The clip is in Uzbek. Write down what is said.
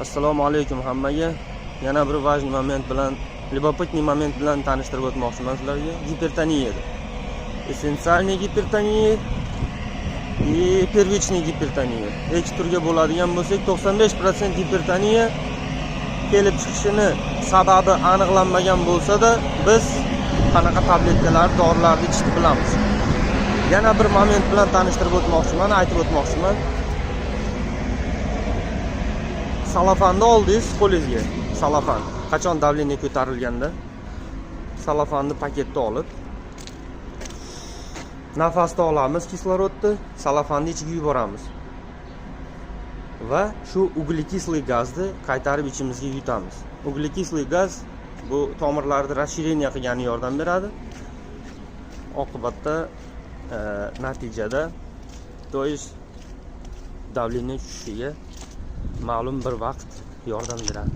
Assalomu alaykum hammaga. Yana bir важный момент bilan, любопытный момент bilan tanishtirib o'tmoqchiman sizlarga. Gipertoniyada. Эссенциальный gipertoniya и первичный gipertoniya. Ikki turga bo'ladigan bo'lsak, 95% gipertoniya kelib chiqishini sababi aniqlanmagan bo'lsa-da, biz qanaqa tabletkalar, dorilarni ichishni bilamiz. Yana bir момент bilan tanishtirib o'tmoqchiman, aytib o'tmoqchiman. Salafanni oldingiz qo'lingizga. Salafan. Qachon давление ko'tarilganda salafanni paketda olib, nafasni olamiz, kislorodni salafanni ichiga yuboramiz. Va shu углекислый gazni qaytarib ichimizga yutamiz. Углекислый gaz bu tomirlarni расширение qilgani yordam beradi. Oqibatda natijada, то есть давление tushishiga ma'lum bir vaqt yordam beradi.